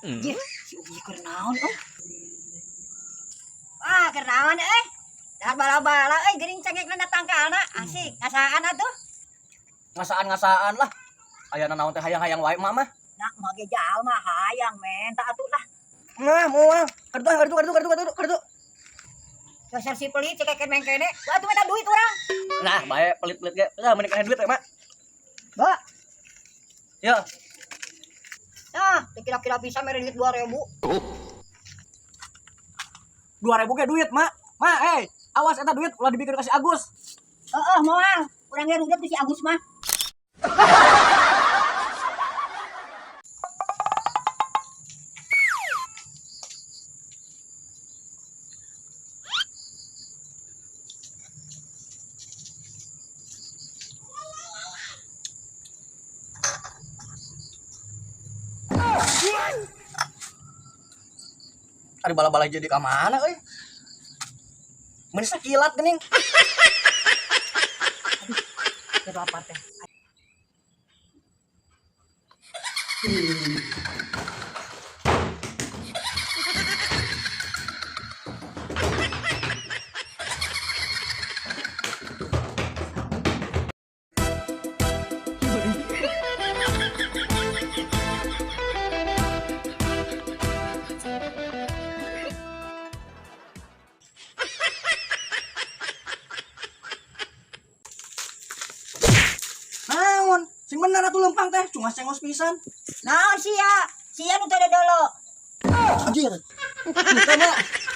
Jih, si Uyi keur naon euy? Wah, keur naon euy? Dahar bala-bala euy geuning cengekna natangkalna. Asik, ngasaan atuh. Ngasaan-ngasaan lah. Aya naon teh hayang-hayang wae mah mah. Nah, mage jalma hayang men, tak atuh lah. Nah, moal. Kartu ah, kartu kartu kartu kartu kartu. Dasar si pelit cekeken mengkene. Wah, atuh minta duit urang. Nah, bae pelit-pelit ge. Lah mending kaya duit ya, Mak. Ba, Ya, nah, kira-kira bisa mere duit 2000. 2000 ge duit, Mak. Mak, eh, awas eta duit ulah dibikeun ka si Agus. Heeh, moal. Urang ge rudet ku si Agus mah. Ari bala-bala jadi ka mana euy? Mun sakilat geuning. Keur lapar teh. Naon? Sing bener atuh lempang teh, cuma cengos pisan. Naon sia? Sia nu teu dodolo. Anjir. Teu, Mak.